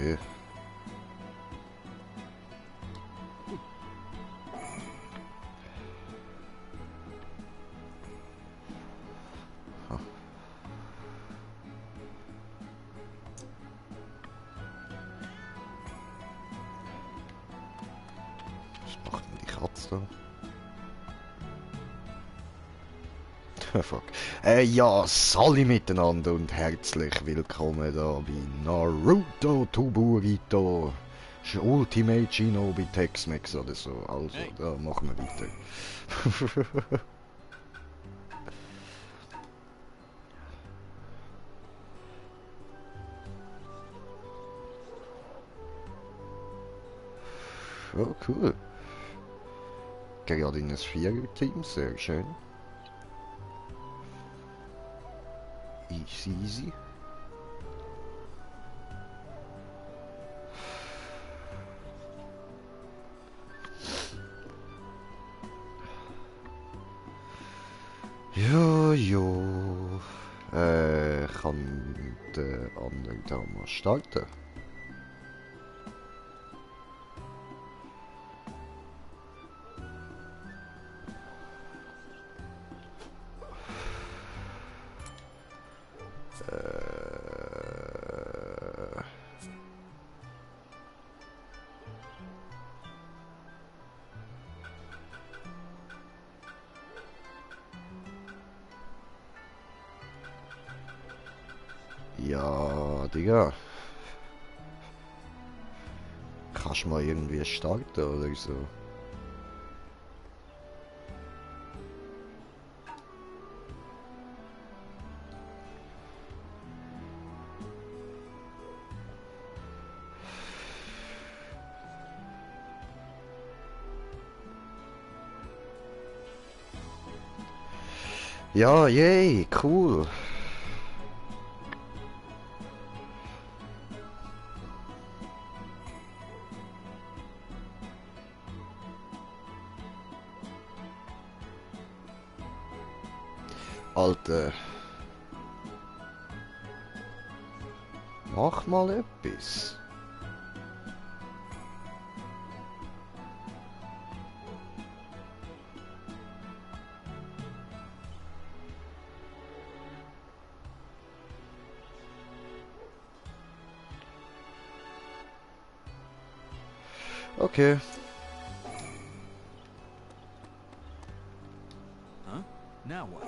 okay. Ah. Was macht denn die Katze da? Fuck. Ja, Sali miteinander und herzlich willkommen da bei Naruto Tuburito Ultimate Shinobi Tex-Mex oder so. Also, Hey. da machen wir weiter. Oh, cool. Gerade in ein Vierer-Team, sehr schön. Easy, easy. Ja, ja. Kann der andere da mal starten? Äh, ja, Digga. Kannst du mal irgendwie starten oder so? Ja, yay, cool. Alter. Mach mal etwas. Okay. Huh? Now what?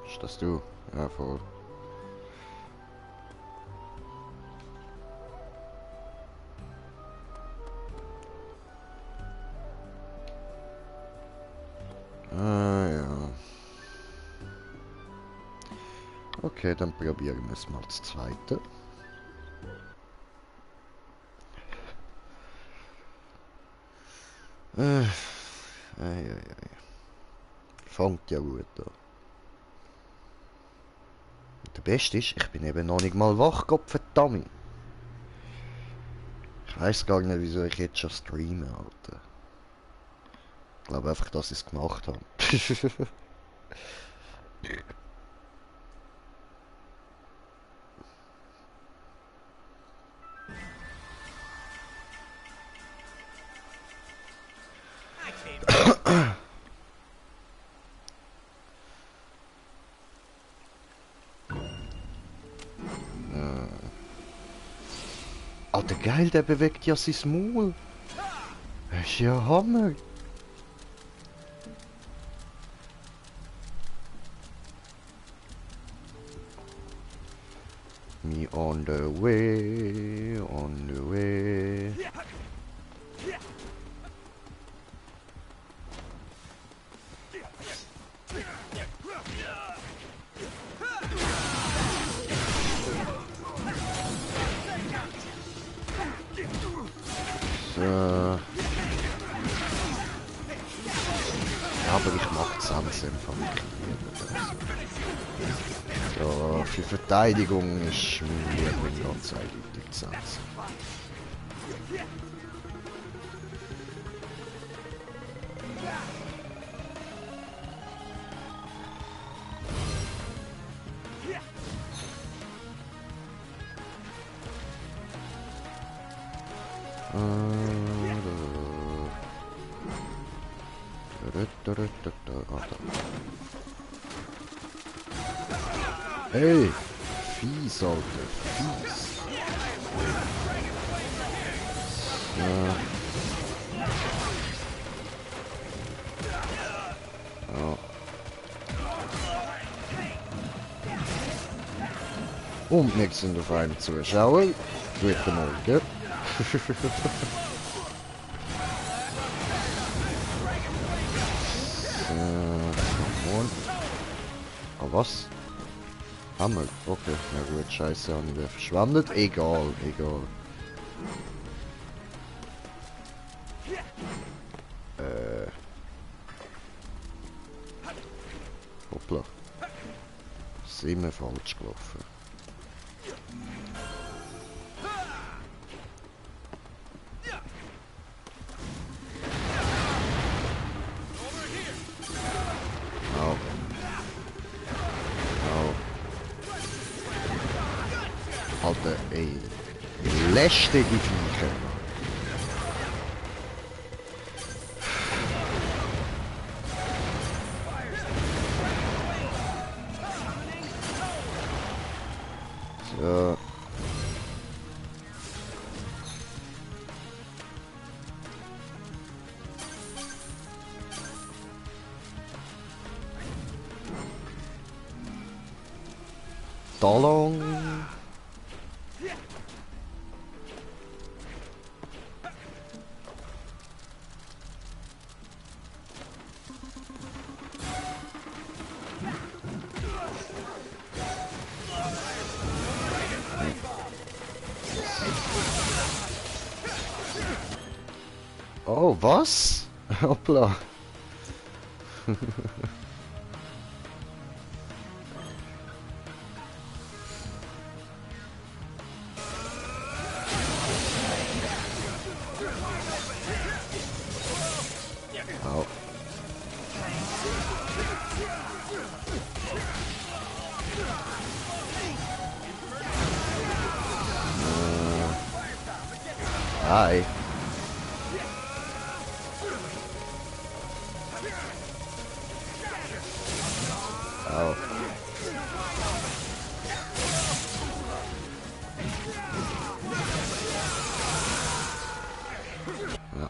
Ist das du? Ja, voll. Ja. Okay, dann probieren wir es mal das zweite. Ei. Fängt ja gut an. Der Beste ist, ich bin eben noch nicht mal wach, Gottverdammt. Ich weiß gar nicht, wieso ich jetzt schon streame, Alter. Ich glaube einfach, dass ich es gemacht habe. Alter, geil, der bewegt ja sein Maul. Das ist ja Hammer. Me on the way, on the way. So. Ja, aber ich mag Sans einfach nicht. Ja, für Verteidigung ist mir ganz eindeutig Sans. Hey! Fies, Alter. Fies. Ja. Und wir sind auf einem Zuschauer. Guten Morgen. Und. Ah, was? Hammer. Okay, na gut, scheiße, haben wir verschwendet. Egal, egal. Hoppla. Sind wir falsch gelaufen. Au. Au. Alter, ey. Lästige Viecher. So. Talon. Oh, was? Hoppla. Au. Hi. Au.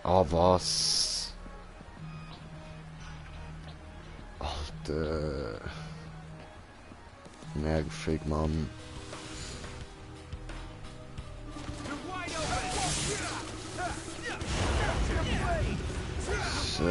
Ah, was? Alter. Nervig, Mann. So.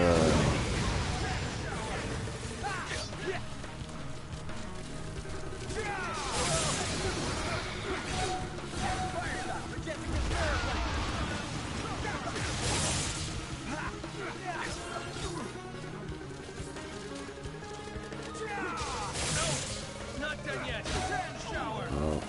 Oh.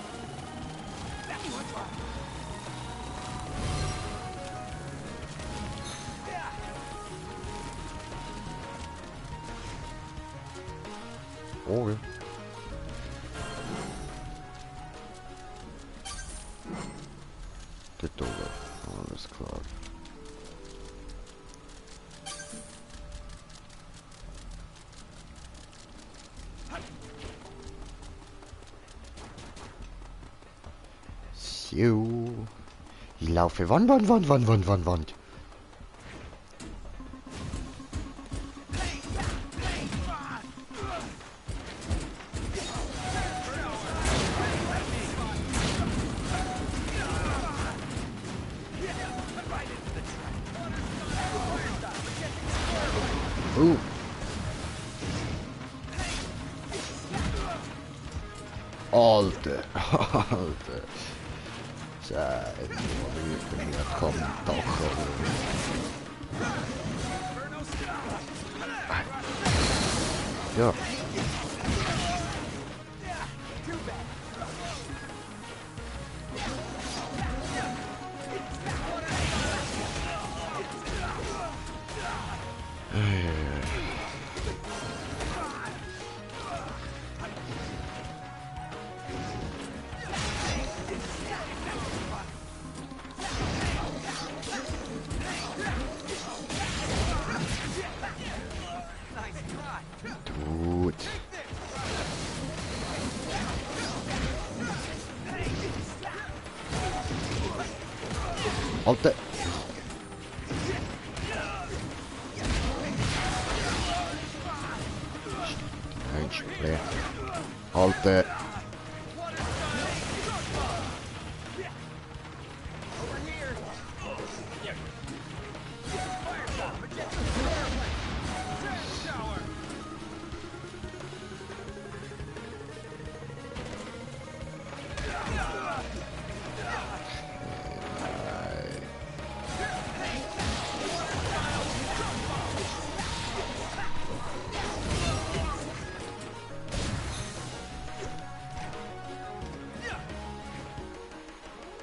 Okay. Geht over. Alles klar. So. Ich laufe Wand. Alter, Alter. Scheiße, ich bin ja kaum Dach. Ja. Alter! Ein Sprech. Alter!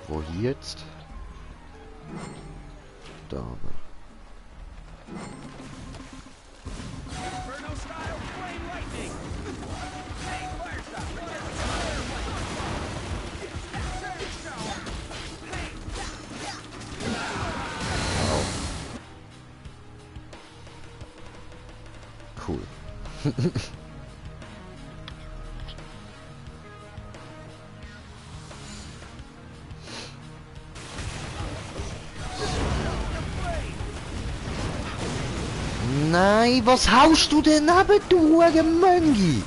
Wo hier jetzt? Da. Cool. Nein, was haust du denn neben, du Möngi?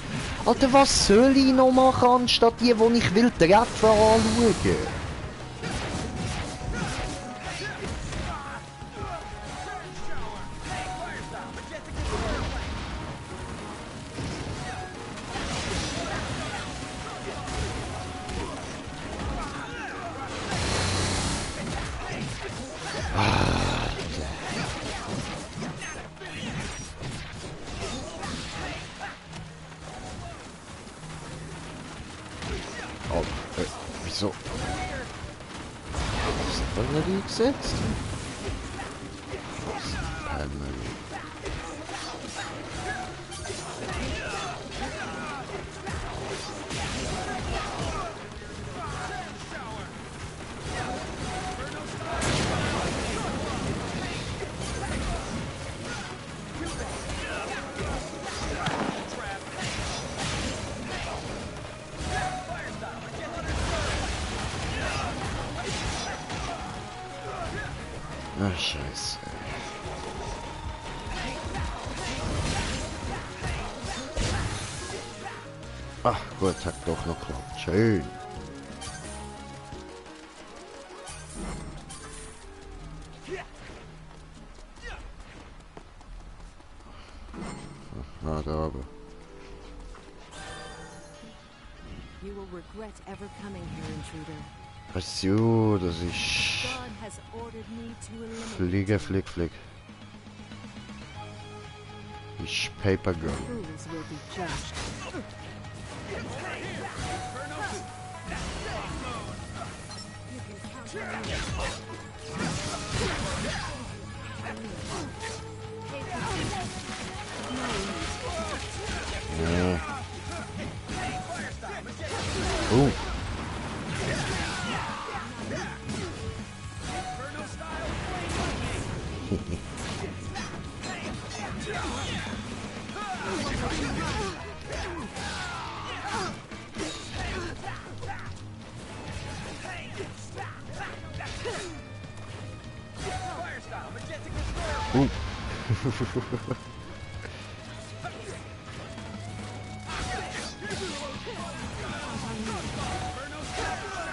Alter, was soll ich noch machen, anstatt die ich will treffen, anschauen? Oh, wieso? Was hat er nicht gesetzt? Ach, scheiße. Ach gut, hat doch noch geklappt. Schön. Na, da aber. You will regret ever coming here, intruder. Ach so, das ist... God has ordered me to eliminate Fliege, flieg, flieg. Ich Paper Girl. fools will be judged. You can count on me. Ja. Oh.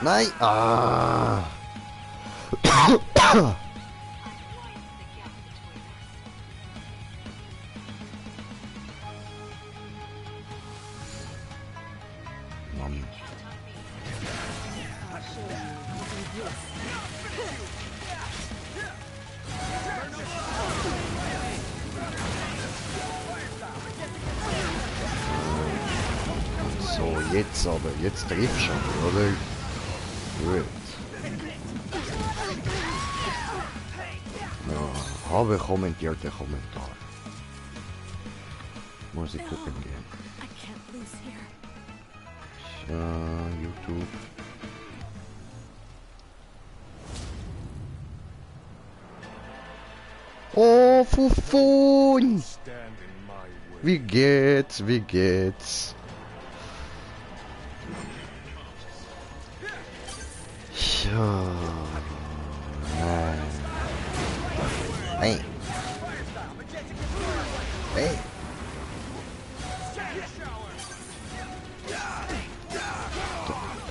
Nein! Ah! Mann. So, jetzt aber. Jetzt triffst du aber, oder? Gut. Ja, habe kommentierte Kommentar. Muss ich gucken gehen. I can't lose here. Ja, YouTube. Oh, Fufun! Wie geht's? Wie geht's? Ja, nein. Hey. Hey.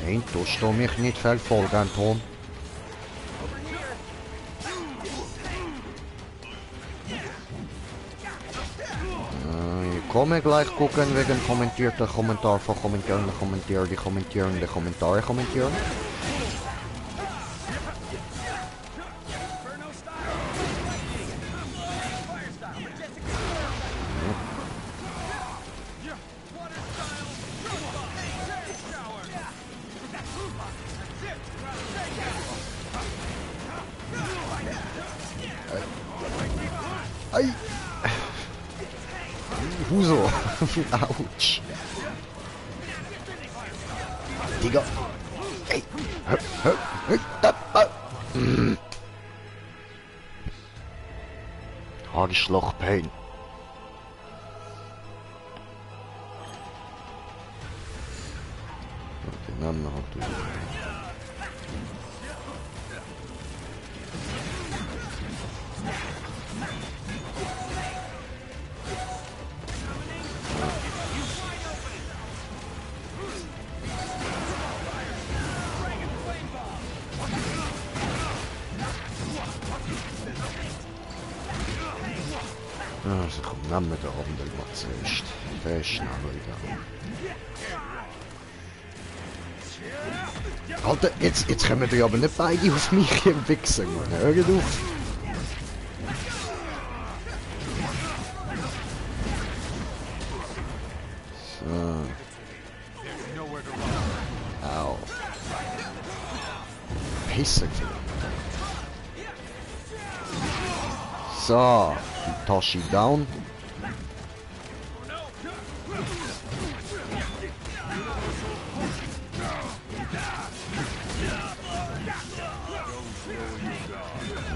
Nein, tust du mich nicht verfolgen, Tom. Ich komme gleich gucken wegen kommentierter Kommentar von Kommentaren, die kommentieren. Ei! Huso! Autsch! Digga! Ey! Haarschlauchpein! Den Namen hat du. Also komm, nehmen wir den anderen mal zuerst. Der ist schneller egal. Alter, jetzt kommen die aber nicht beide auf mich hier wichsen, Mann. Hört auf! So. Au. Pisse. So. Toshi down.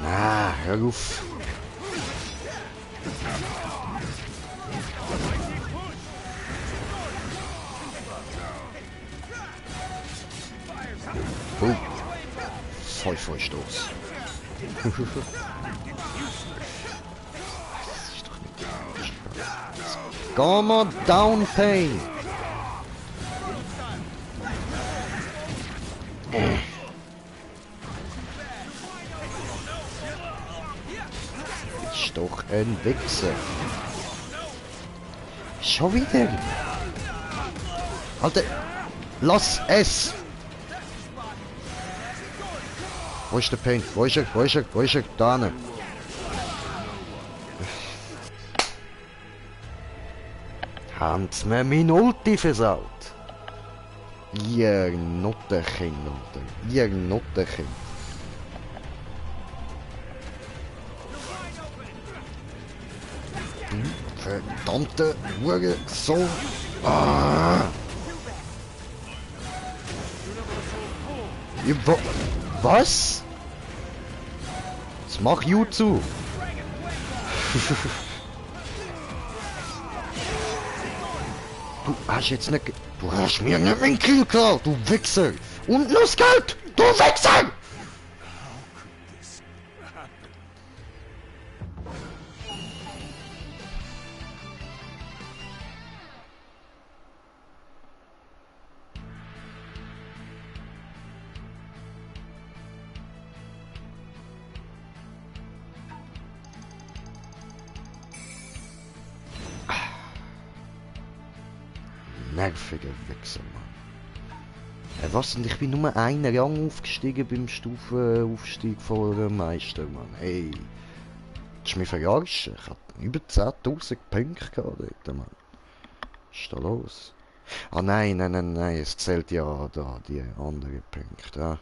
Na, hör auf. Oh. Vollstoß. Come on down, Pain! Ist doch ein Wichser. Schon wieder? Alter, lass es! Wo ist der Pain? Wo ist er? Da ne. Haben's mir mein Ulti versaut? Ihr Nutterkind, Alter. Ihr Nutterkind. Verdammte Hure, so. Ah. Was? Das mach Jutsu. Du hast jetzt nicht... Du hast mir nicht meinen Kill geklaut, du Wichser! Und los Geld! Du Wichser! Nerviger Wichser, Mann. Was? Und ich bin nur einen Rang aufgestiegen beim Stufenaufstieg von der Meister, Mann. Hey. Das ist mir verarschen. Ich hab über 10.000 Punkte gehabt dort, Mann. Was ist da los? Ah nein. Es zählt ja da die anderen Punkte. Ja.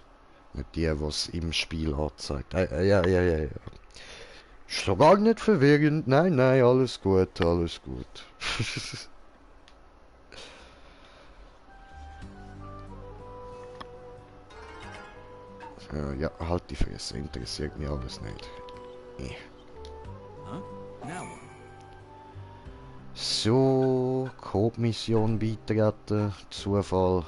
Nicht die, was im Spiel anzeigt. Ja. Ist doch gar nicht verwirrend. Nein, alles gut. Ja, halt die Fresse, interessiert mich alles nicht. So, Coop-Mission beitreten, Zufall.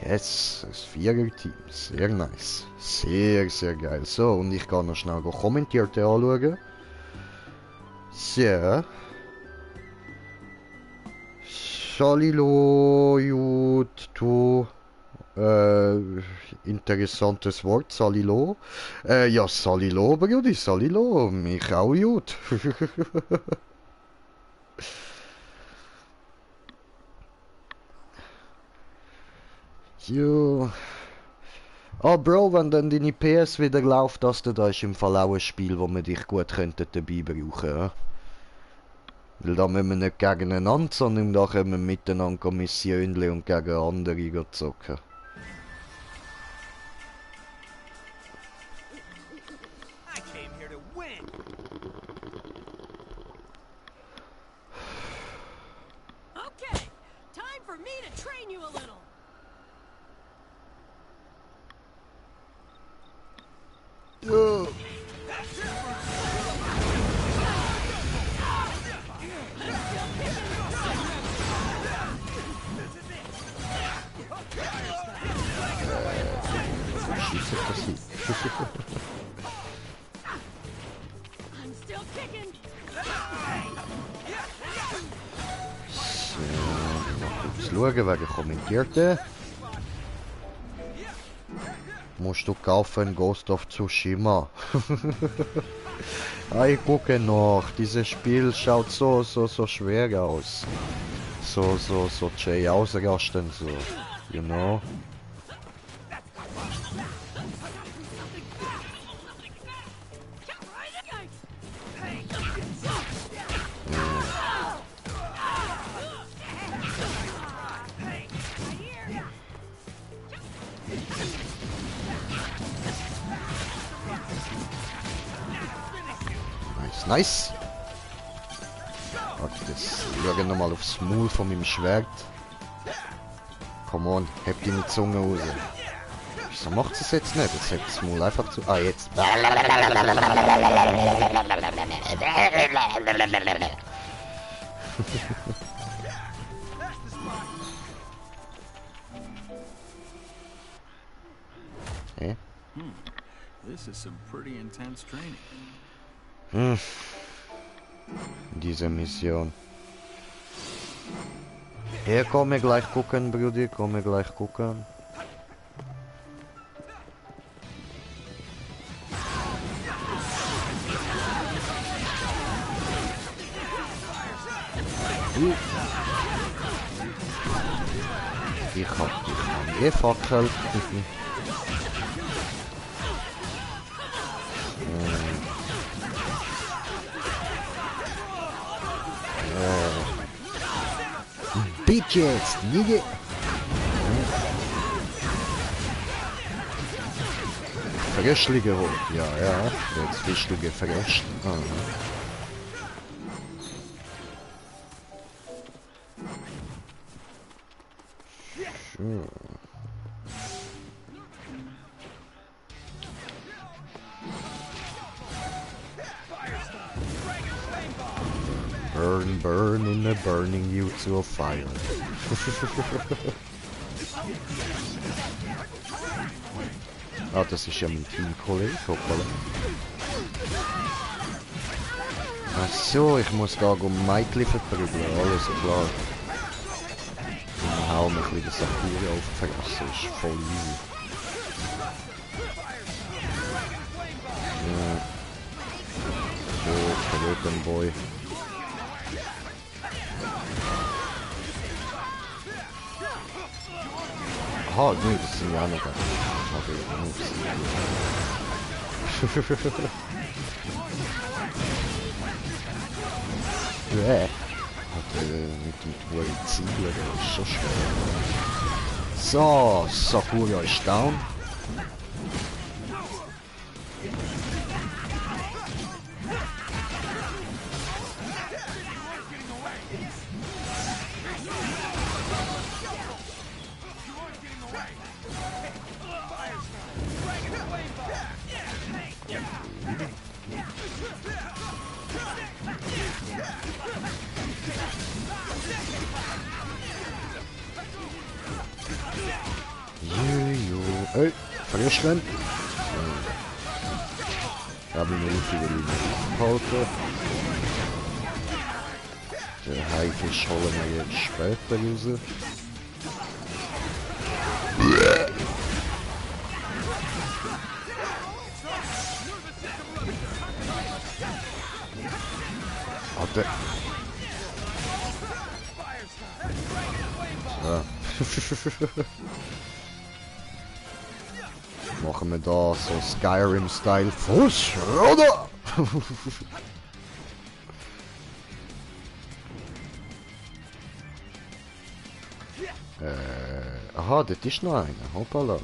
Yes, das Vierer-Team. Sehr nice. Sehr, sehr geil. So, und ich kann noch schnell Kommentierte anschauen. So. Salilo, gut, du. Interessantes Wort, Salilo. Ja, Salilo, Brudi, Salilo. Mich auch gut. Jo. Oh Bro, wenn dann deine PS wieder läuft, das da ist im Fall auch ein Spiel, wo wir dich gut könnten dabei brauchen. Ja? Weil da müssen wir nicht gegeneinander, sondern da können wir miteinander Missionen und gegen andere zocken. I came here to win. Okay, time for me to train you a little. Ja. Schieße passiert. I'm still kicking. So, noch kurz schauen wegen Kommentierten. Musst du kaufen Ghost of Tsushima. Ich gucke noch. Dieses Spiel schaut so schwer aus. So Jay ausrasten so. You know? Nice. Warte, jetzt schaue ich nochmal aufs Maul von meinem Schwert. Come on, heb deine Zunge raus. Wieso macht es jetzt nicht? Jetzt hebt das Maul einfach zu... Ah, jetzt. Hä? This is some pretty intense training. Diese Mission. Hier, komm mir gleich gucken, Brudi, komm mir gleich gucken. Ich hab dich an gefackelt. Bitch jetzt, Nigga! Fröschli geholt, ja. Jetzt bist du gefrescht. Sure. Burn in the burning you to a fire. Ah, das ist ja mein Teamkollege, hoppala. Ach so, ich muss da Michael verprügeln, alles klar. Dann hauen wir ein bisschen Sakura auf die Fresse, ist voll easy. Ja. So, verloren Boy. Aha, nee, das sind ja auch noch gar nicht. Mit dem hohen Ziel, das ist schon schwer. So, Sakura ist down. Hey, verlierst du ihn? Ich habe ihn auf die Linie gehalten. Den Haifisch holen wir jetzt später raus. Warte. So. Machen wir da so Skyrim-Style Fuß, oder? Aha, das ist noch einer. Hoppala.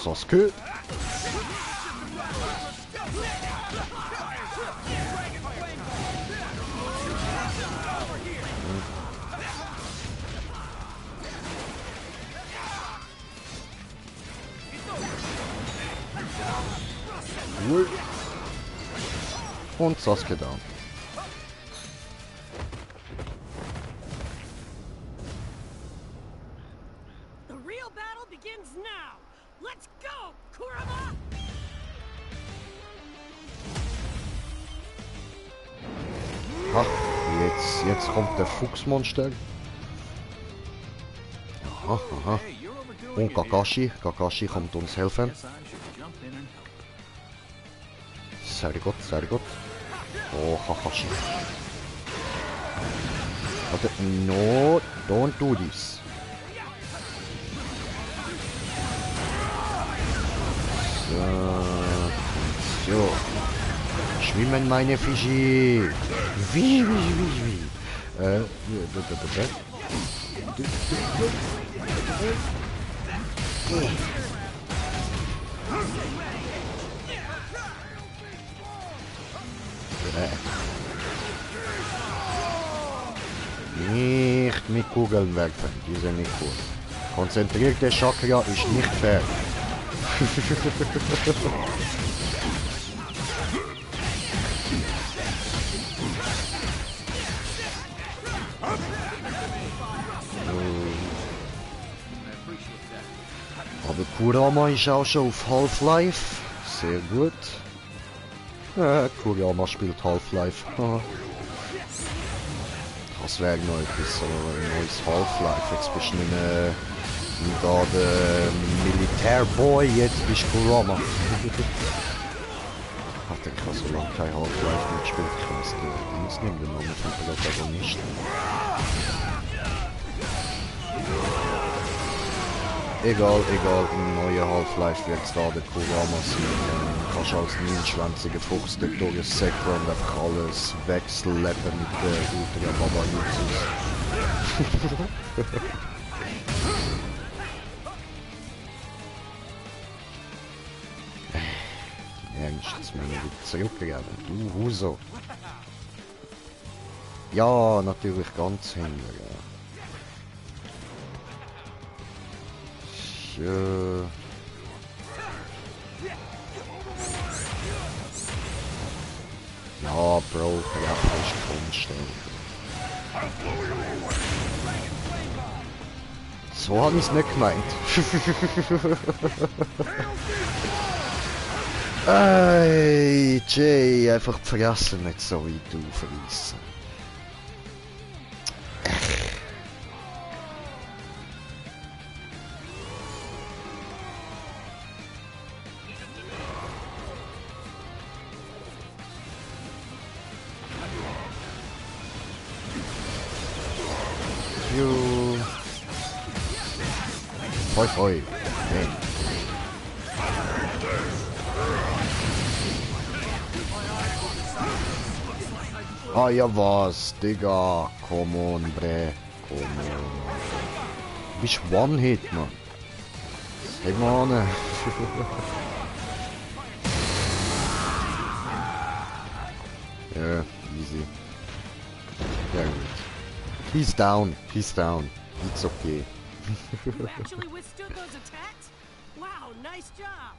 Sasuke. Und Sasuke down. The real battle begins now. Let's go, Kurama! Ha, jetzt kommt der Fuchsmonster. Aha, aha. Hey, you're overdoing Und it here. Kakashi. Kakashi kommt uns helfen. Guess I should jump in and help. Sehr gut, sehr gut. Oh, Kakashi. Warte, no, don't do this. So. So. Schwimmen meine Fische. Wie. Nicht mit Kugeln werfen, die sind nicht gut. Konzentrierte Chakra ist nicht fair. Aber Kurama ist auch schon auf Half-Life. Sehr gut. Kurama spielt Half-Life. Das wäre noch etwas, so ein neues Half-Life. Jetzt bist du nicht mehr da der Militärboy, jetzt bist du Kurama. Ich habe so lange kein Half-Life mehr gespielt. Ich weiss nicht den Namen von der Protagonisten. Egal, im neuen Half-Life wird es da der Kurama sein. Du kannst als 29er Fuchs dort durch das Sektor und einfach alles wegschleppen mit der Ultra Baba Jutsus. Ernst, das müssen wir zurückgeben. Du Huso. Ja, natürlich ganz hinten. Ja. Ja, Bro, der Rapper ist Kunst. So habe ich es nicht gemeint. Ey, Jay, einfach die Fresse nicht so weit aufreißen. Hoi hoi. Nee. Ah ja was, Digga. Come on, bre. Come on. Du bist One-Hit, man. Hey, man. Ja, easy. Sehr gut. He's down. It's okay. You actually withstood those attacks? Wow, nice job.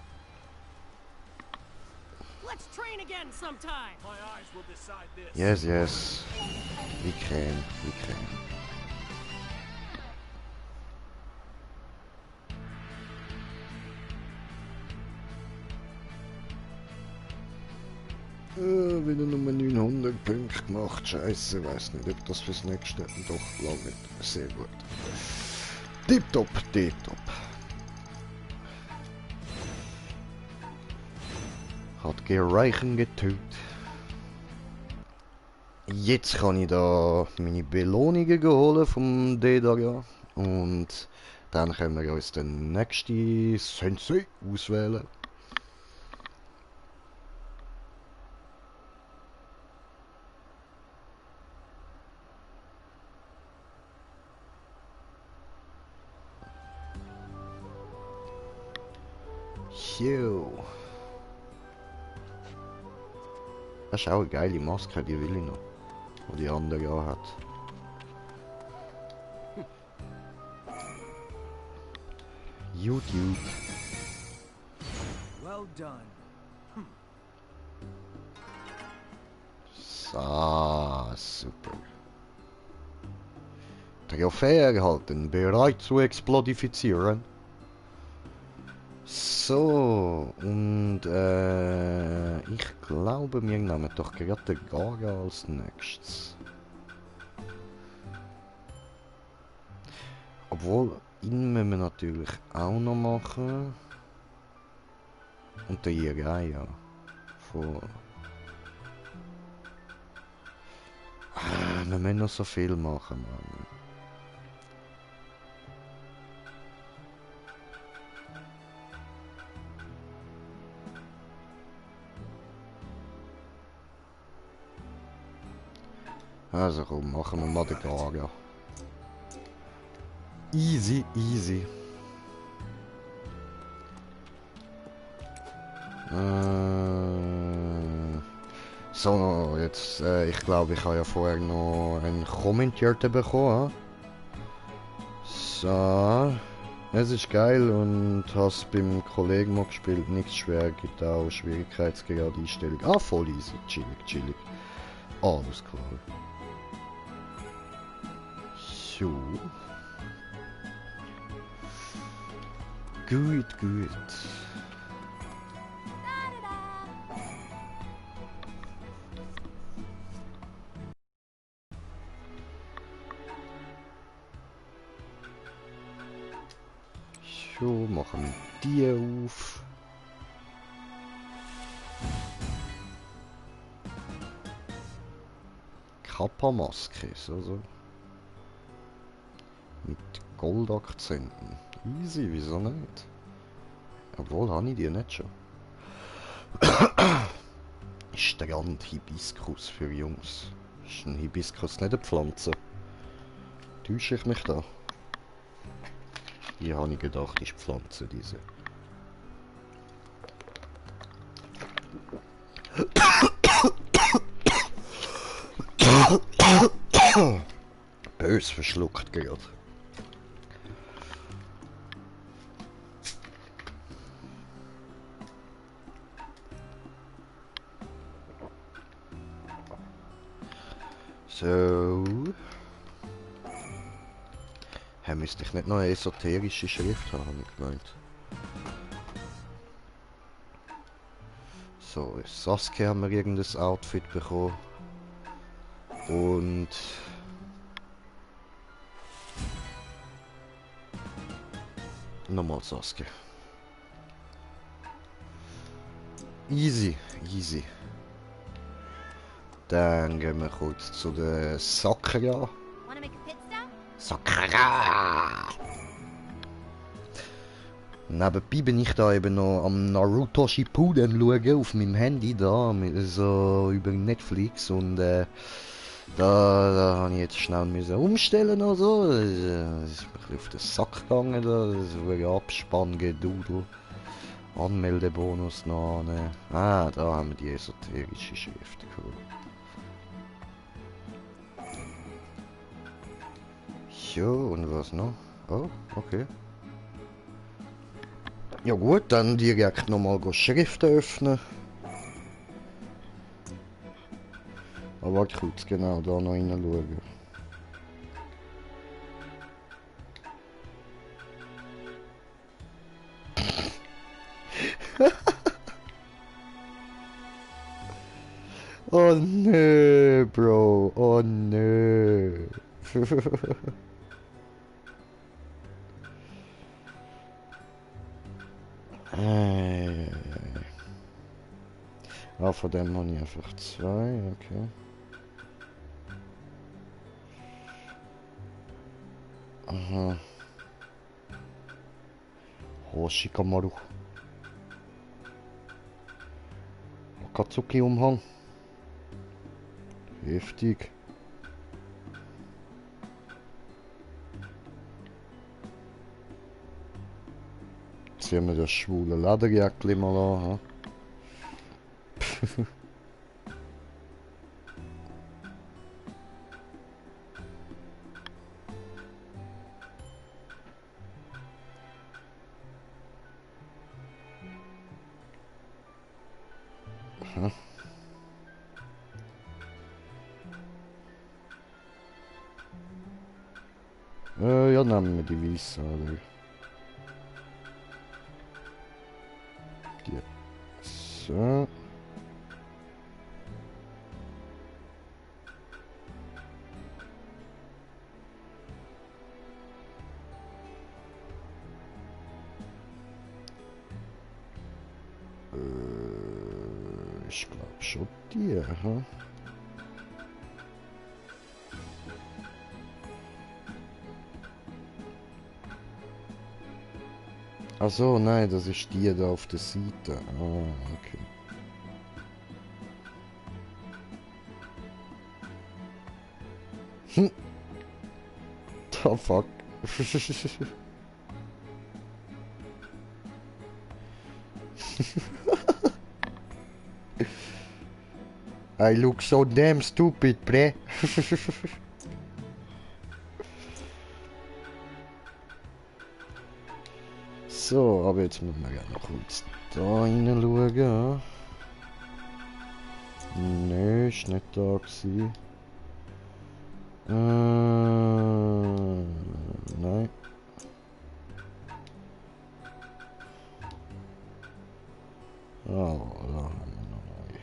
Let's train again sometime. My eyes will decide this. Yes. We can. Wieder nur 900 Punkte gemacht. Scheiße, weiß nicht, ob das fürs nächste. Doch, glaube nicht. Sehr gut. Tipptopp, tipptopp. Hat gereichen getötet. Jetzt kann ich da meine Belohnungen holen vom Dedaria. Und dann können wir uns den nächsten Sensei auswählen. Jo. Das ist auch eine geile Maske, die will ich noch. Die die andere ja hat. Gut, gut. Well done. So, super. Trophäe erhalten, bereit zu explodifizieren. So, und ich glaube, wir nehmen doch gerade den Gaga als nächstes. Obwohl, ihn müssen wir natürlich auch noch machen. Und der Jiraya. Von... wir müssen noch so viel machen, Mann. Also komm, machen wir mal den Gaga. Easy, easy. So, jetzt, ich glaube, ich habe ja vorher noch einen Kommentierten bekommen. So, es ist geil und hast beim Kollegen mal gespielt, nichts schwer, gibt auch Schwierigkeitsgrad Einstellung. Ah, voll easy, chillig, chillig. Alles klar. So. Gut, gut. So, machen wir die auf. Kappa-Maske, also. Mit Goldakzenten. Easy, wieso nicht? Obwohl, habe ich die nicht schon. Strand-Hibiskus für Jungs. Ist ein Hibiskus nicht eine Pflanze? Täusche ich mich da? Hier habe ich gedacht, ist Pflanze diese. Bös verschluckt gerade. So. Müsste ich nicht noch eine esoterische Schrift haben, habe ich gemeint. So, Sasuke haben wir irgendein Outfit bekommen. Und... nochmal Sasuke. Easy, easy. Dann gehen wir kurz zu der Sakura. Wanna make a pit stop? Sakura! Nebenbei bin ich da eben noch am Naruto Shippuden schauen auf meinem Handy da, so über Netflix und da habe ich jetzt schnell müssen umstellen oder so. Das ist mir ein bisschen auf den Sack gegangen da, das war Abspann, Gedudel, Anmeldebonus noch. Ne. Ah, da haben wir die esoterische Schrift geholt. Jo, und was noch? Oh, okay. Ja gut, dann direkt nochmal Schriften öffnen. Aber warte kurz, genau, da noch reinschauen. nö, Bro. Oh nö. Ei. Ah, von dem habe ich einfach zwei, okay. Aha. Hoshikamaru. Akatsuki-Umhang. Heftig. Ziehen wir das schwule Lederjäckli mal an. Ha? Aha. Ja, nehmen wir die weiße an. Die. So. Ich glaube schon die, aha. Ach so, nein, das ist die da auf der Seite. Ah, okay. Hm. The fuck. I look so damn stupid, bre. So, aber jetzt müssen wir ja noch kurz da rein schauen. Nö, ist nicht da gewesen. Nein. Oh, da haben wir noch neu.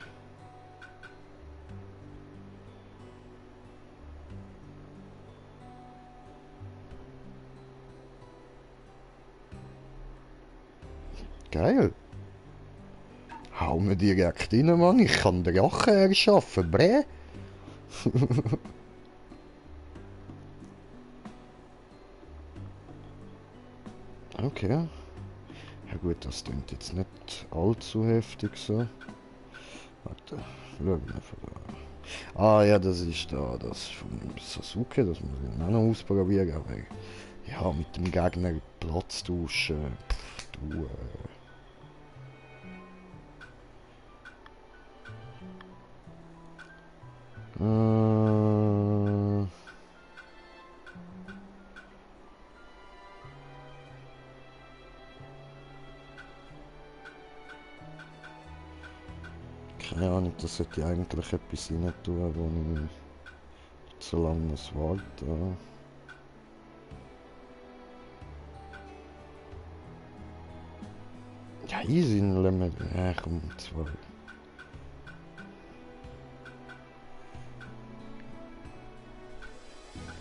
Geil. Hau mir direkt rein, Mann. Ich kann Drachen erschaffen, bre. Okay. Ja gut, das klingt jetzt nicht allzu heftig so. Warte, schauen wir einfach da. Ah ja, das ist da, das von Sasuke, das muss ich auch noch ausprobieren, aber ja, mit dem Gegner Platz tauschen, du, keine Ahnung, das sollte ich eigentlich etwas rein tun, wo ich nicht so lange muss warten. Ja, easy, dann lassen wir... Ja, komm, zwei.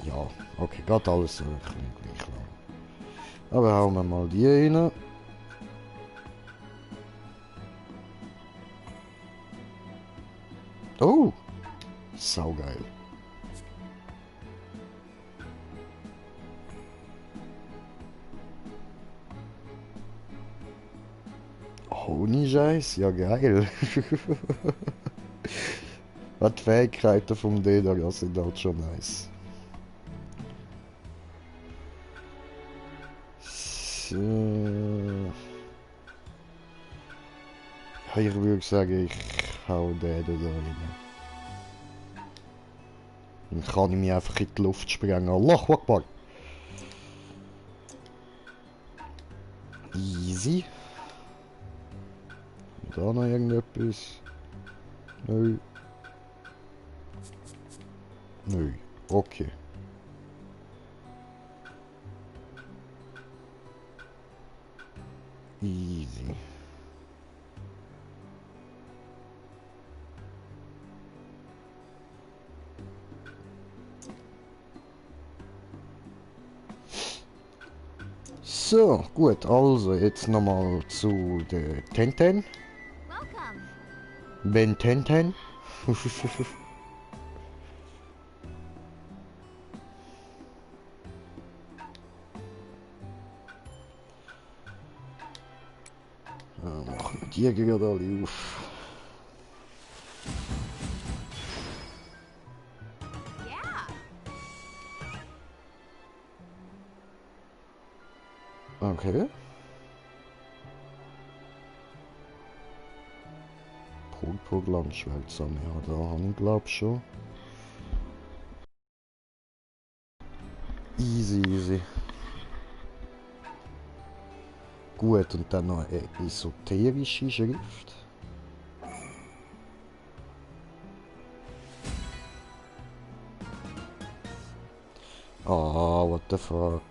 Ja, okay, geht alles so ein bisschen gleich lang. Aber hauen wir mal die rein. Oh! Saugeil. Ohne Scheiß, ja geil. Was die Fähigkeiten vom Dedaga sind halt schon nice. So. Ja, ich würde sagen, ich hau den da rein. Dann kann ich mich einfach in die Luft sprengen. Allahu Akbar! Easy. Da noch irgendetwas? Nö. Nö. Okay. Easy. So, gut, also jetzt nochmal zu der Tenten. Welcome. Ben Tenten. Machen wir die gerade alle auf. Yeah. Okay. Pulpur Landschweizer, ja, da haben wir glaub schon. Easy, easy. Gut, und dann noch eine esoterische Schrift. Ah, what the fuck.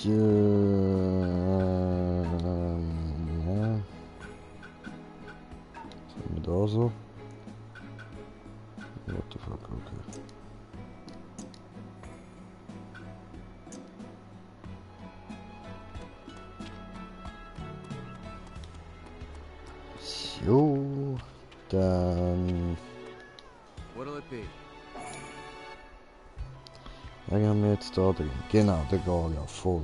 Ja. Was haben wir da so? What the fuck, okay. So, dann... What'll it be? Was haben wir jetzt da drin? Genau, der Galia, voll.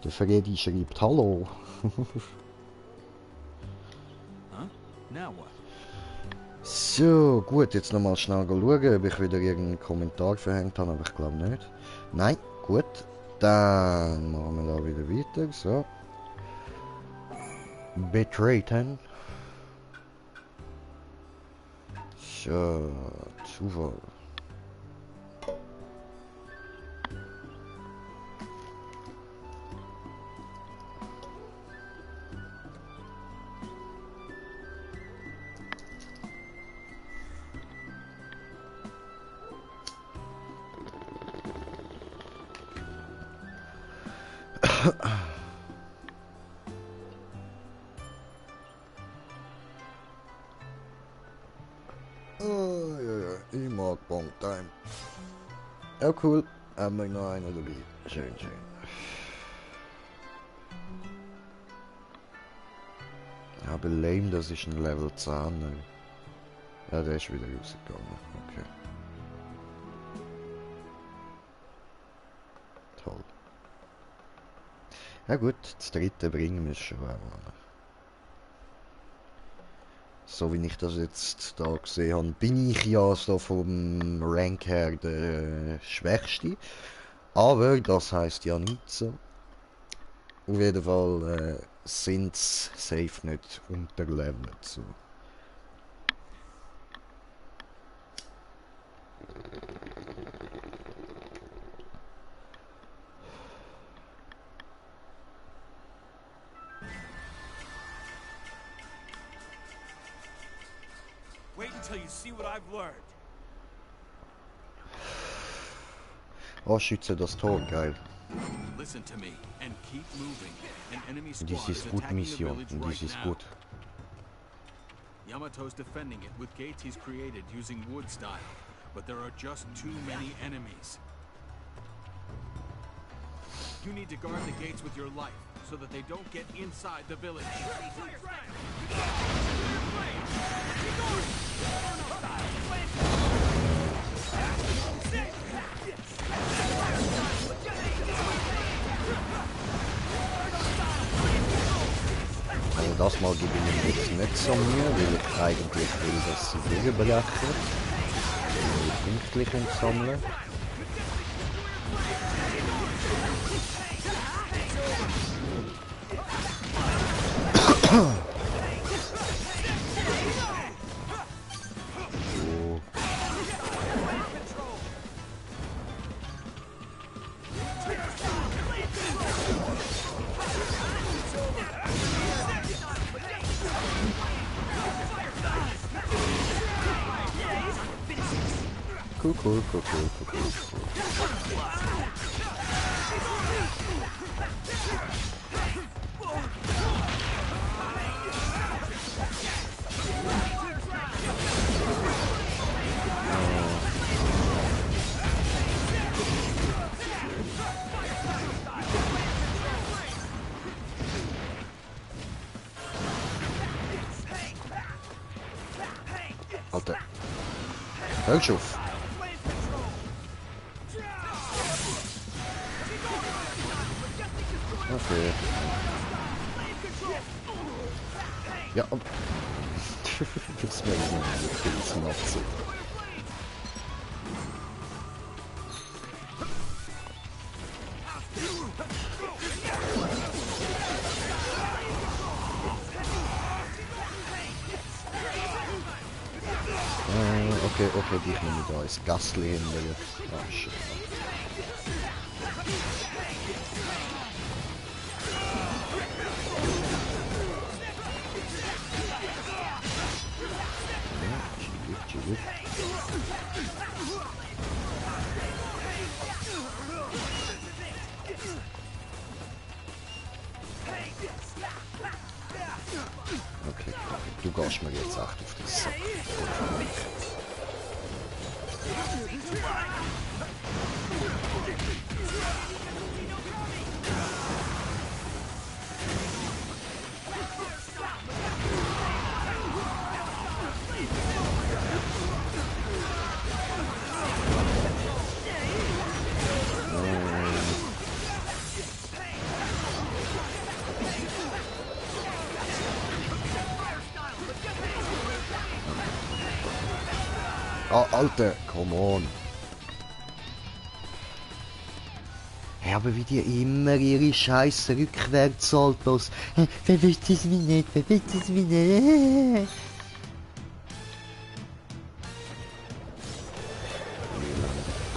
Der Freddy schreibt Hallo. Huh? Now what? So, gut, jetzt nochmal schnell schauen, ob ich wieder irgendeinen Kommentar verhängt habe, aber ich glaube nicht. Nein, gut. Dann machen wir da wieder weiter, so. Betreten. So, Zufall. Oh, ja, ja, ich mag Bongtime. Ja, cool. Haben wir noch einen dabei. Schön, schön. Aber lame, das ist ein Level 10. Ne? Ja, der ist wieder rausgegangen. Okay. Toll. Ja gut, das dritte bringen wir schon auch. So wie ich das jetzt da gesehen habe, bin ich ja so vom Rank her der Schwächste. Aber das heißt ja nichts so. Auf jeden Fall sind es safe nicht unterlevelt. So. Wait until you see what I've learned. Oh, schütze das Tor, geil. Listen to me and keep moving. An enemy squad Dies is ist gut attacking the Mission. village Dies right ist now. gut. Yamato's defending it with gates he's created using wood style, but there are just too many enemies. You need to guard the gates with your life so that they don't get inside the village. Also das Mal gebe ich mir jetzt nicht so Mühe, weil ich eigentlich will, dass sie durchbrechen. Pünktlich sammeln. Cool. Hörst auf? Okay. Ja, das wäre jetzt noch so. Okay, dich nehme ich da ins Gastli hinterher. Ah, shit. Chillig. Okay, du gehst mir jetzt echt auf den Sack. Oh, Alter, come on. Ja, aber wie die immer ihre scheiß Rückwärtssaltos. Verwisst es mich nicht, verwisst es mich nicht.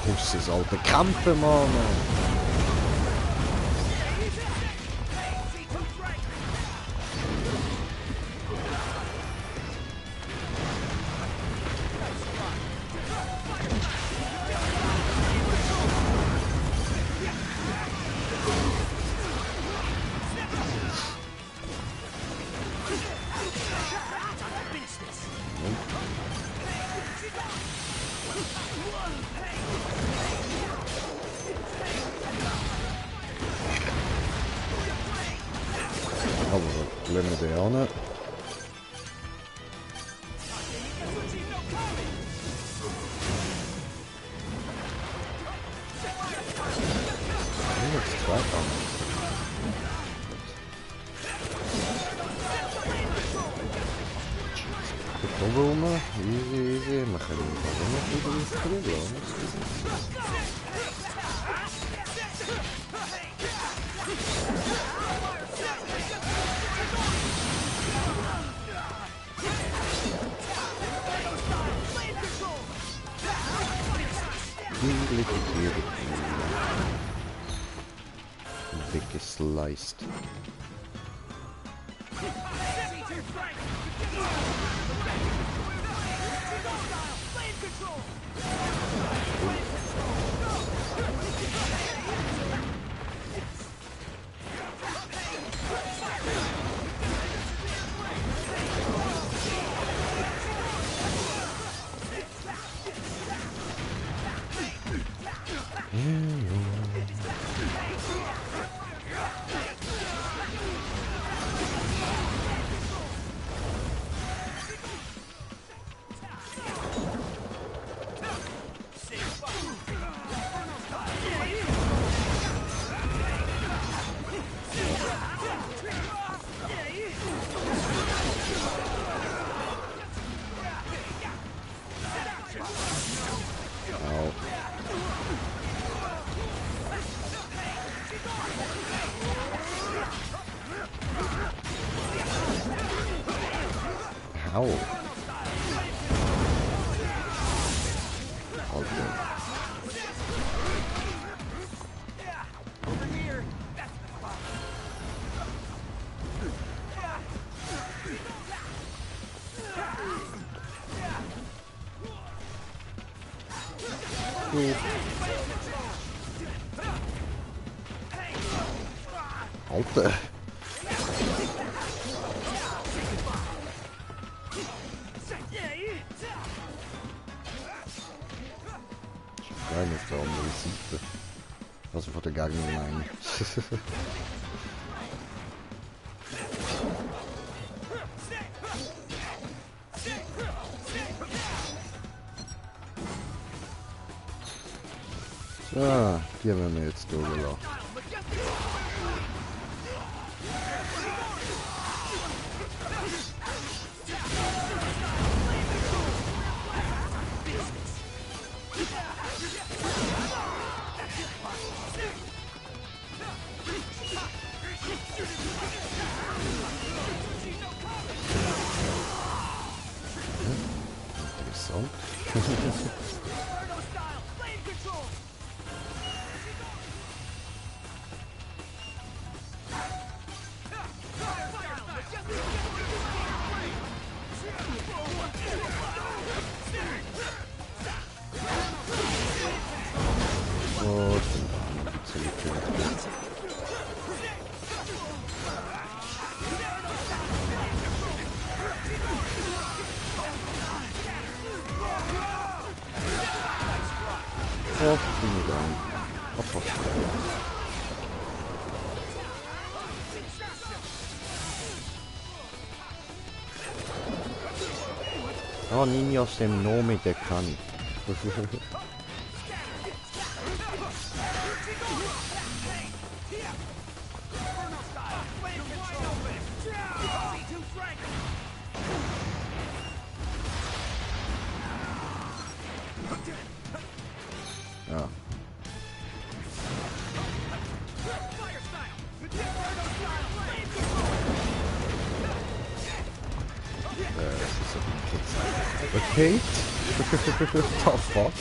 Pusses, Alter, kämpfen, Mann. Aber lassen wir den an. Jetzt zwei an. Gut oben rum. Easy. Wir können ihn noch wieder ausprobieren. Big sliced. Ow. Okay. Alter. Nein, auf der anderen Seite. Also von der Gegner meine ich. So, die werden wir jetzt durchlassen. Interessant. Oh, Ninjas dem Nome, der kann. Ja. Okay. The fuck?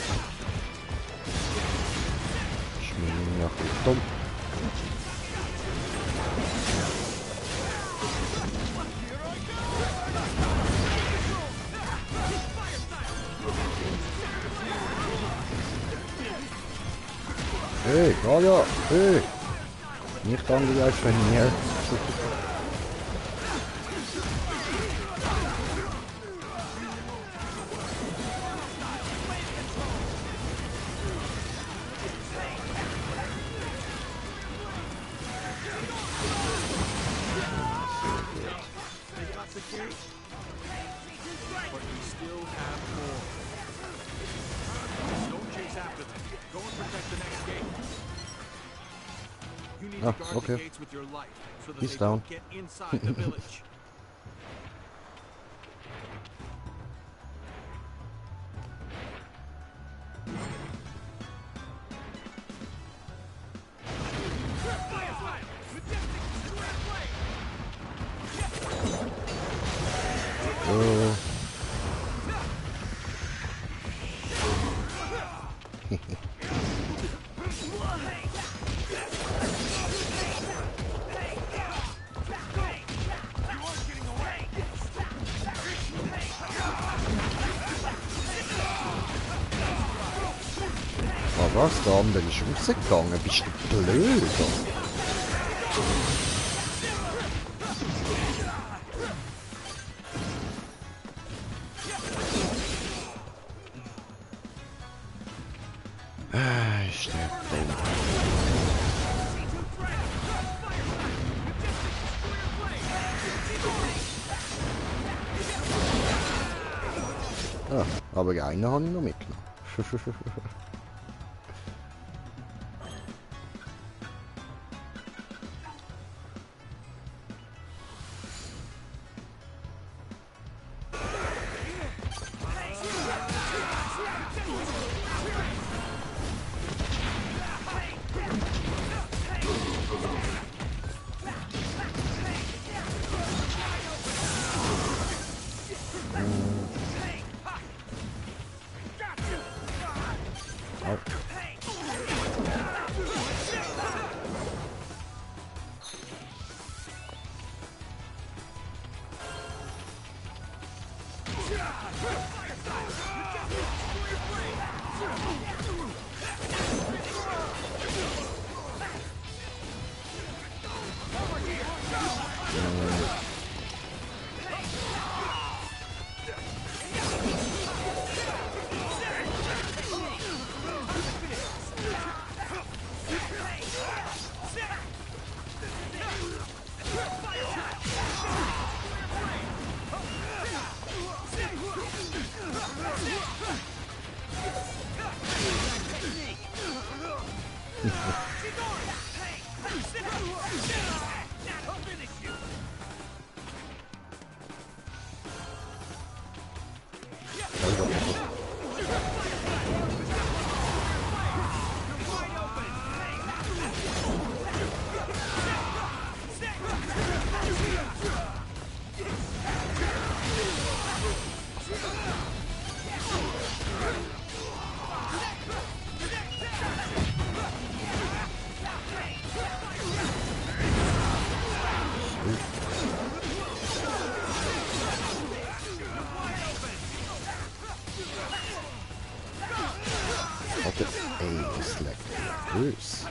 Schmieren nach Richtung. Hey, Gaia, hey! Nicht angegriffen hier. But we still have more. Don't chase after them. Go and protect the next gate. You need to guard the gates with your life so that He's they down. don't get inside the village. Was? Der andere ist rausgegangen. Bist du blöd? Ist der dumm. Ah, aber einen habe ich noch mitgenommen. Wat de E is lekker. Dus.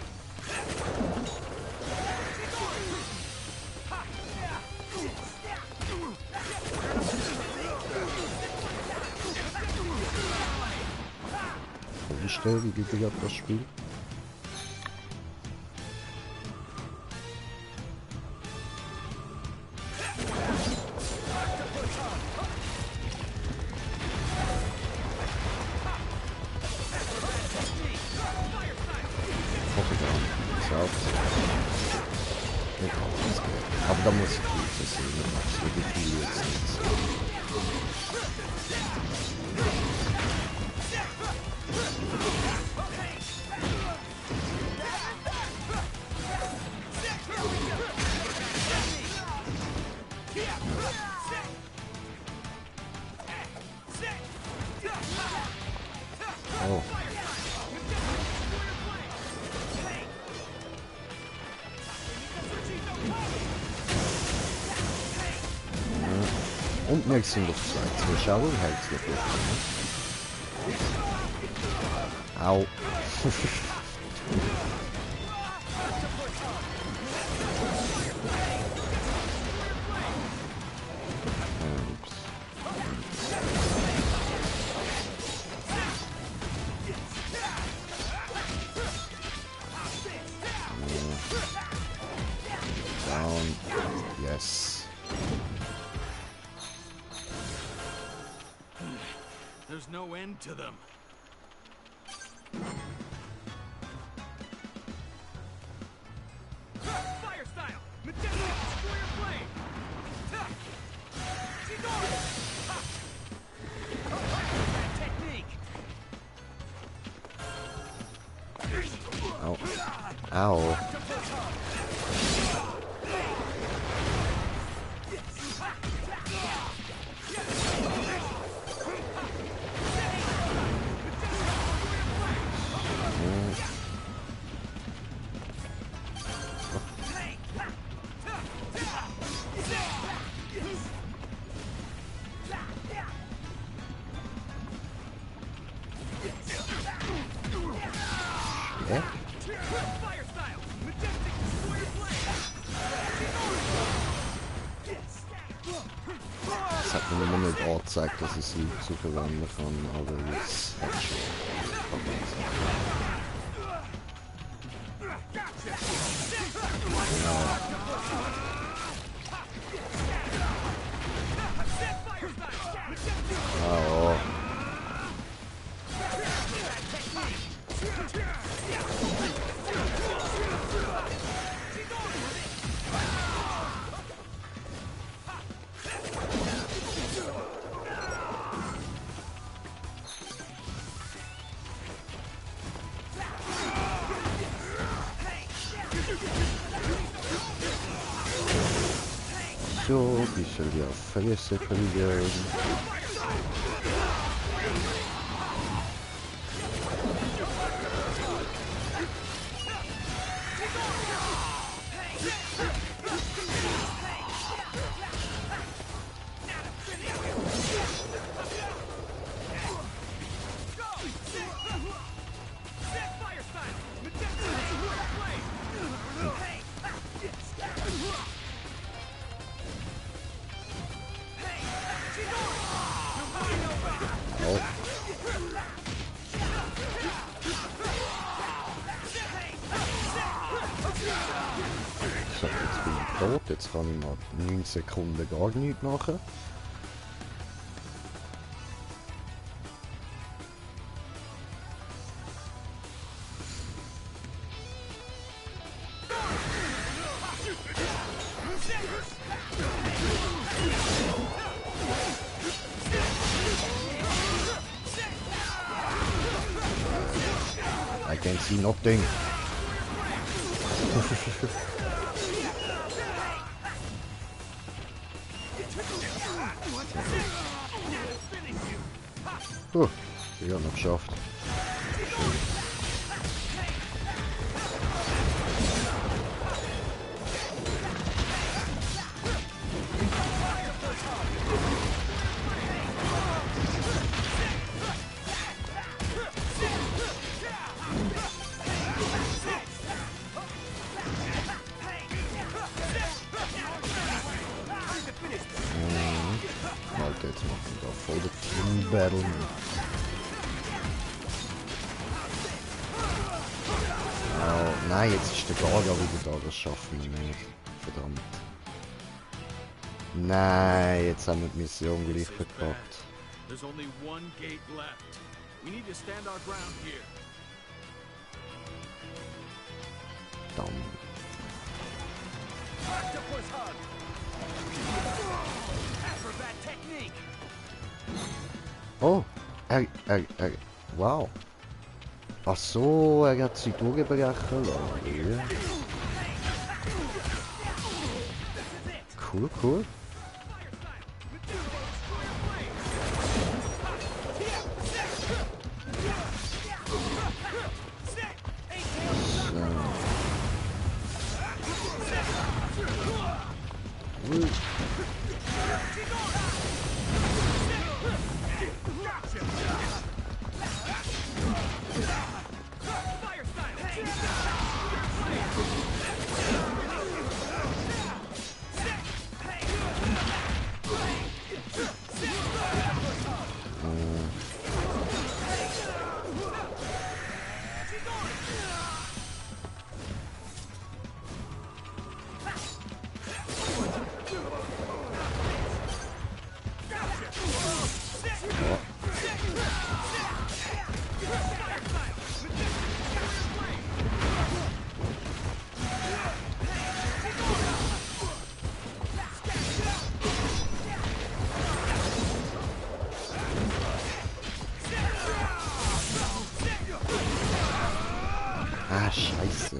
Vorstellen, wie geht ab das Spiel? Aber da muss ich gut sehen, das wird die viel jetzt nicht. Oh. Und wir sind auf 2 Zuschauer, herzlich willkommen. Au. Down. Yes. There's no end to them. Fire style! Majestic destroyer flame! Technique! Au. Au. Ja? Fire style! Majestic destroyer flame! Es hat mir immer nicht angezeigt, dass ich sie zu verwenden kann, aber es hat schon. Oh. So, die soll ja Fresse verlieren. Fire style! Majestic destroyer flame! Oh. So, jetzt bin ich tot. Jetzt kann ich mal 9 Sekunden gar nichts machen. can't see nothing. Ich habe noch geschafft. Alter, jetzt machen wir da voll der Team Battle. Oh, nein, jetzt ist der Gaga wieder da, das schaffen wir nicht. Verdammt. Nein, jetzt haben wir die Mission gleich verpackt. There's only one gate left. We need to stand our ground here. Dann. Octopus hug. Acrobat technique. Oh, wow. Ach so, er hat sie durchbrechen lassen. Ja. Cool, cool. Ah, scheiße.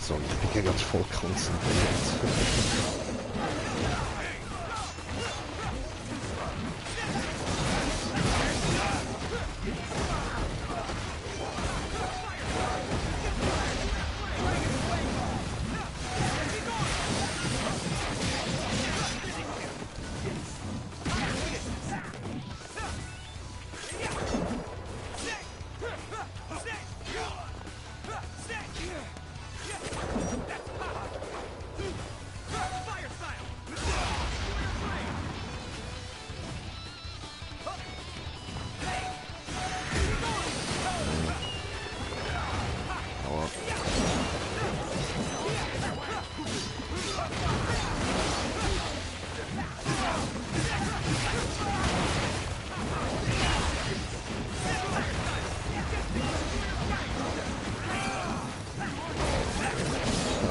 So, ich bin ja gerade voll konzentriert.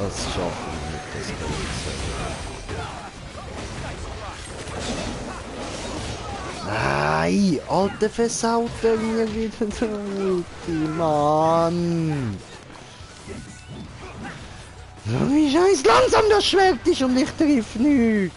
Das schaffen wir nicht, das kann ich sagen. Nein, alter Versauter, mir wieder der Ulti, Mann. So wie scheiß langsam das Schwert ist und ich triff nichts.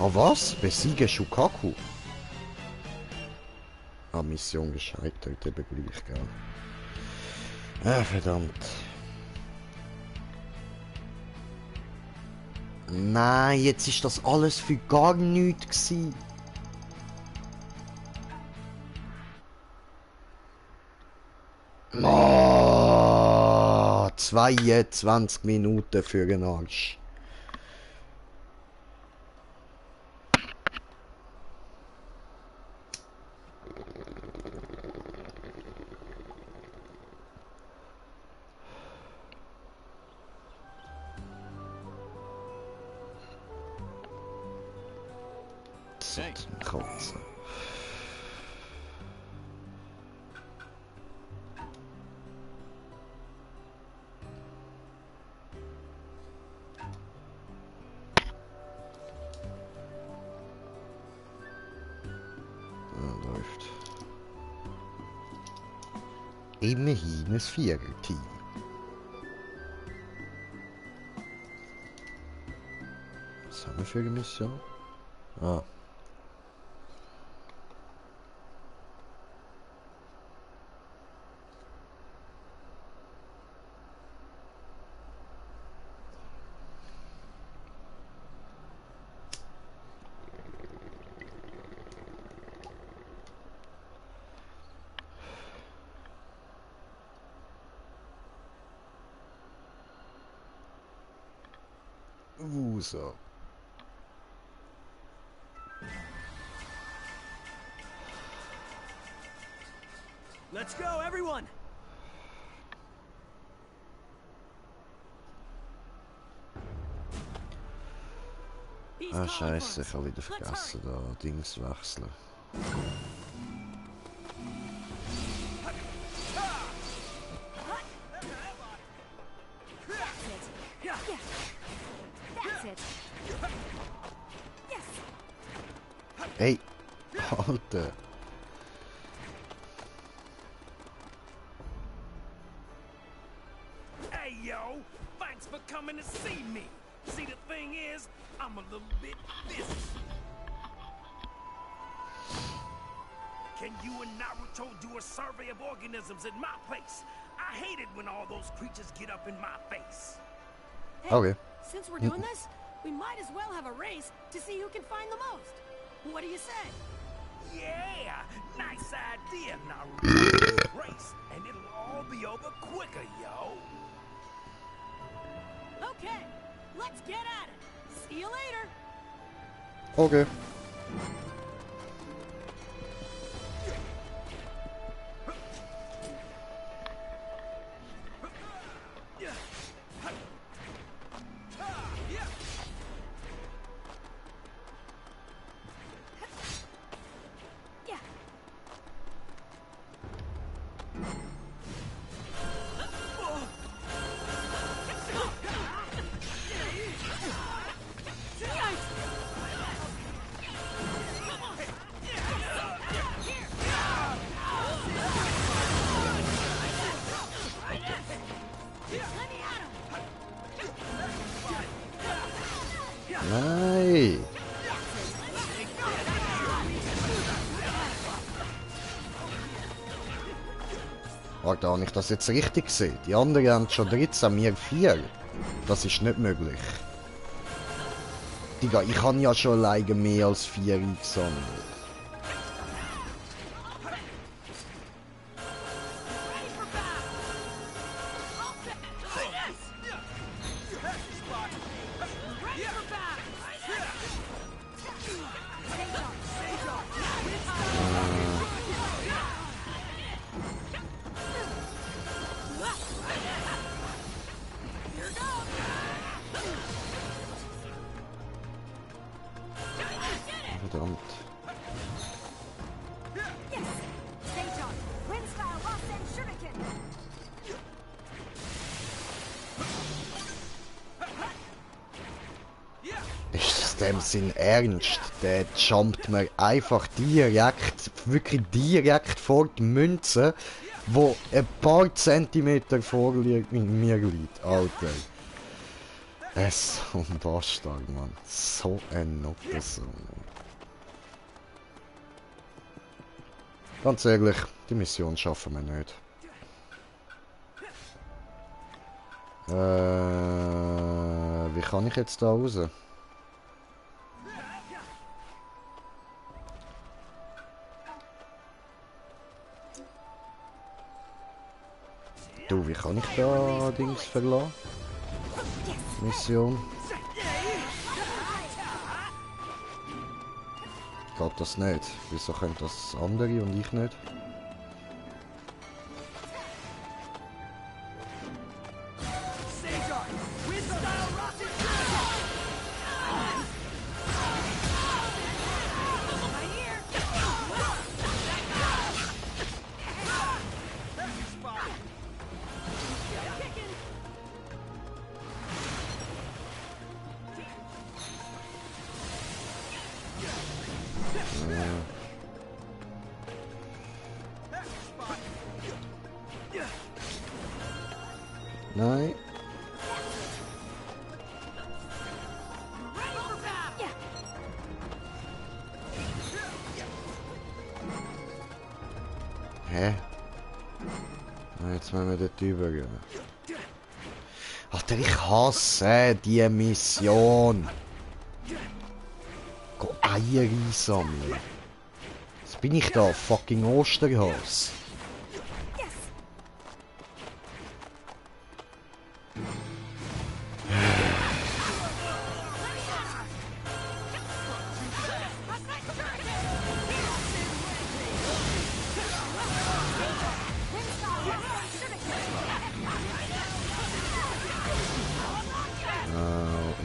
Ah was? Besiege Shukaku? Ah, Mission gescheitert, eben gleich, gell? Ah, verdammt. Nein, jetzt ist das alles für gar nichts gewesen. Oh, 22 Minuten für den Arsch. Hey. Kotzen. Läuft. Immerhin ein Viererteam. Was haben wir für eine Mission? Ah. So. Let's go, everyone! Ah, scheiße, ich habe wieder vergessen, da Dings wechseln. Hey, Alter. Hey, yo! Thanks for coming to see me. See, the thing is, I'm a little bit busy. Can you and Naruto do a survey of organisms at my place? I hate it when all those creatures get up in my face. Hey, Okay. since we're doing this, we might as well have a race to see who can find the most. What do you say? Yeah, nice idea, Naruto. Race, and it'll all be over quicker, yo. Okay, let's get at it. See you later. Okay. Nein. Warte, habe ich das jetzt richtig gesehen? Die anderen haben schon 13, wir 4. Das ist nicht möglich. Digga, ich habe ja schon alleine mehr als 4 eingesammelt. Verdammt. Ist das dem Sinn ernst? Der jumpt mir einfach direkt, wirklich direkt vor die Münze, wo ein paar Zentimeter vor mir liegt, Alter. So ein Bastard, Mann. So ein Nottersohn. Ganz ehrlich, die Mission schaffen wir nicht. Wie kann ich jetzt da raus? Du, wie kann ich da Dings verlassen? Mission. Geht das nicht? Wieso können das andere und ich nicht? Nein. Hä? Jetzt müssen wir dort übergehen. Alter, ich hasse die Mission. Go Eier einsammeln. Jetzt bin ich da, fucking Osterhas.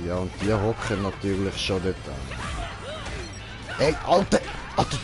Ja, und die hocken natürlich schon dort an. Ey, Alter! Alter!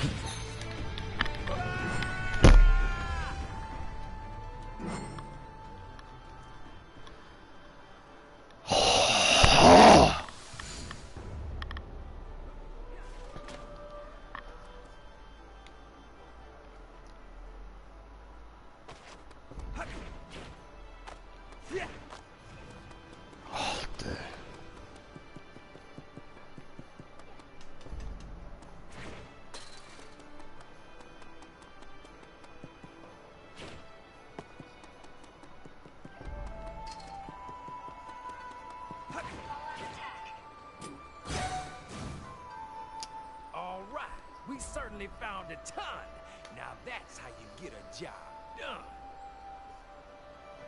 We certainly found a ton. Now that's how you get a job done.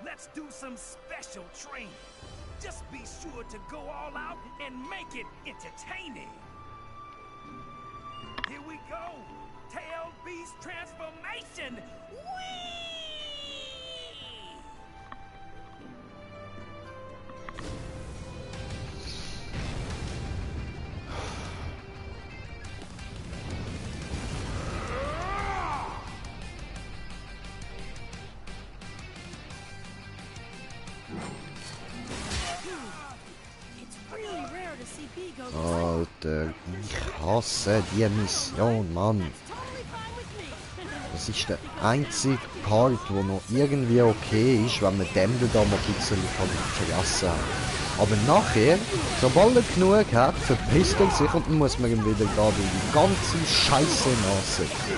Let's do some special training. Just be sure to go all out and make it entertaining. Here we go. Tail Beast transformation. Whee! Alter, ich hasse die Mission, Mann. Das ist der einzige Part, der noch irgendwie okay ist, wenn man dem da mal ein bisschen vergessen hat. Aber nachher, sobald er genug hat, verpisst er sich und dann muss man ihm wieder gerade in die ganze Scheiße nachsetzen.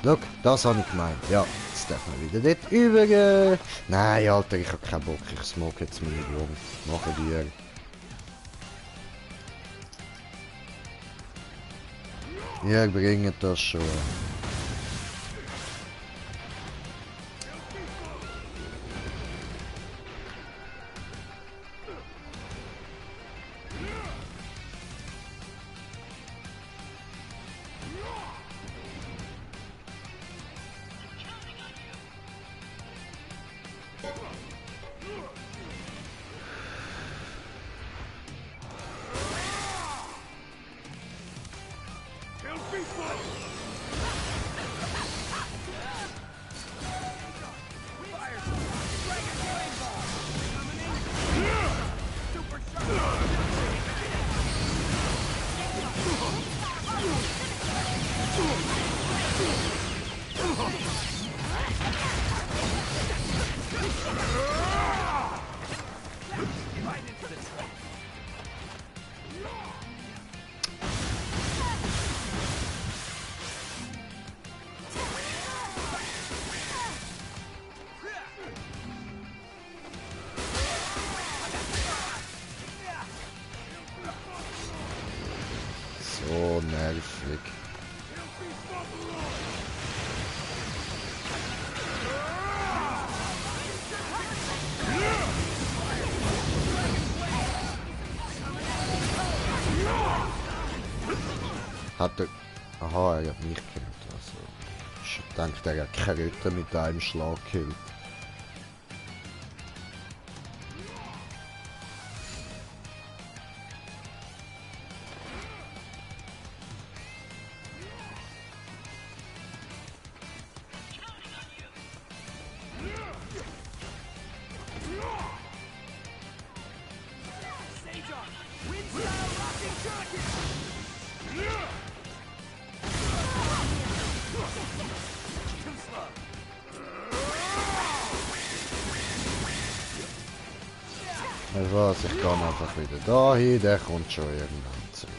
Schau, das habe ich gemeint. Ja, jetzt darf man wieder dort übergehen. Nein, Alter, ich habe keinen Bock. Ich smoke jetzt meine Jungs. Machen die. Ja, bringen das schon. So nervig. Hat er... Aha, er hat mich gekillt. Also, ich denke, er hat keine Ritter mit einem Schlag gekillt. Was, ich gehe einfach wieder dahin, der kommt schon irgendwann zurück.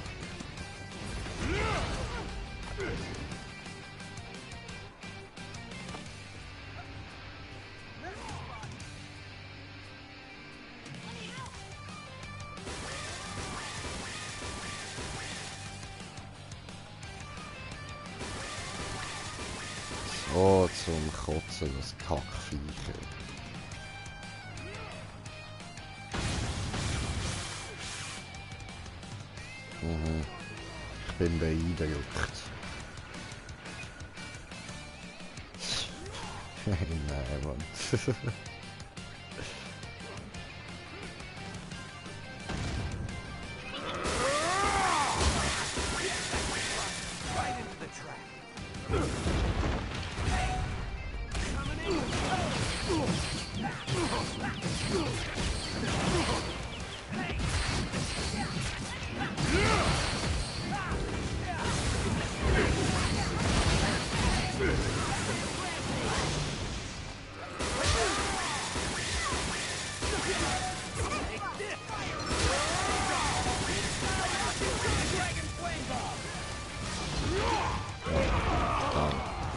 So zum Kotzen, das Kackviecher. Ich bin beeindruckt. Nein, Mann.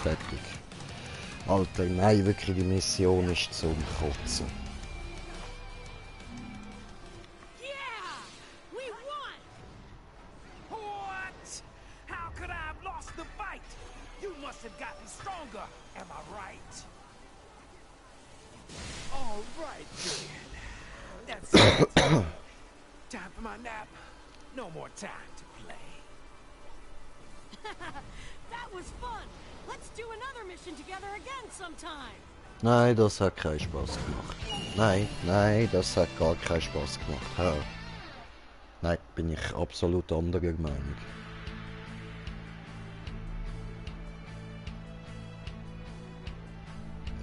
Fertig. Alter, nein, wirklich, die Mission ist zum Kotzen. Yeah! We won! What? How could I have lost the fight? You must have gotten stronger, am I right? All right, then. That's it. Time for my nap. No more time to play. That was fun! Let's do another mission together again sometime! Nein, das hat keinen Spaß gemacht. Nein, das hat gar keinen Spaß gemacht. Ja. Nein, bin ich absolut anderer Meinung.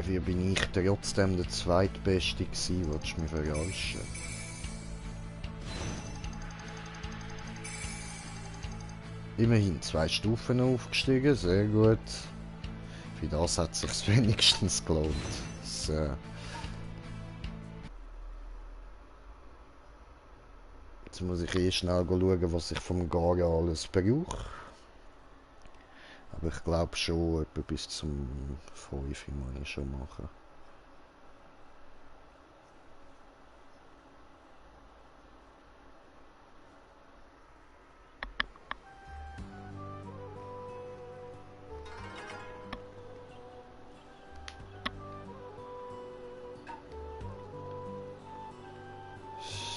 Wie bin ich trotzdem der Zweitbeste gewesen? Willst du mich verarschen? Immerhin 2 Stufen aufgestiegen, sehr gut. Für das hat es sich wenigstens gelohnt. So. Jetzt muss ich schnell schauen, was ich vom Gara alles brauche. Aber ich glaube schon, etwa bis zum 5 muss ich schon machen.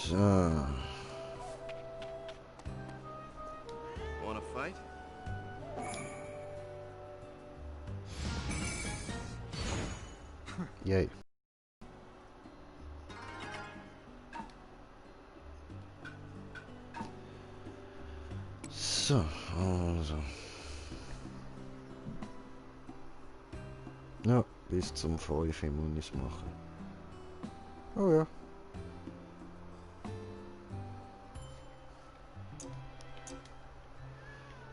So. Wanna fight? Yay. So, also. Ja, bis zum 5 muss ich es machen. Oh ja.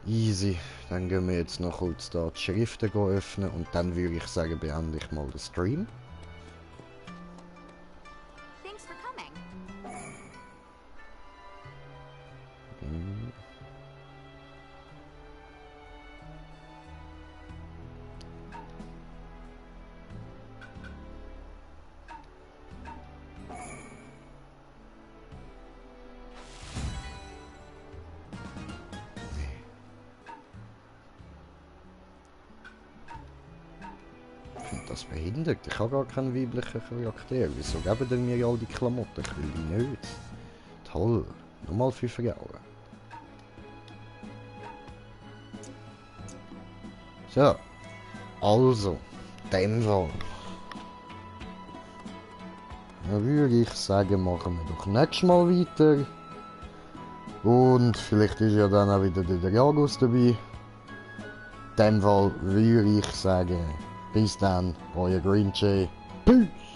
Easy. Dann gehen wir jetzt noch kurz da die Schriften öffnen und dann würde ich sagen, beende ich mal den Stream. Thanks for coming. das behindert? Ich habe gar keinen weiblichen Charakter. Wieso geben denn mir all die Klamotten? Ich will die nicht. Toll. Nochmal für Frauen. So. Also. In dem Fall. Dann würde ich sagen, machen wir doch nächstes Mal weiter. Und vielleicht ist ja dann auch wieder der Jagus dabei. In dem Fall würde ich sagen, bis dann, euer Green Jay. Peace!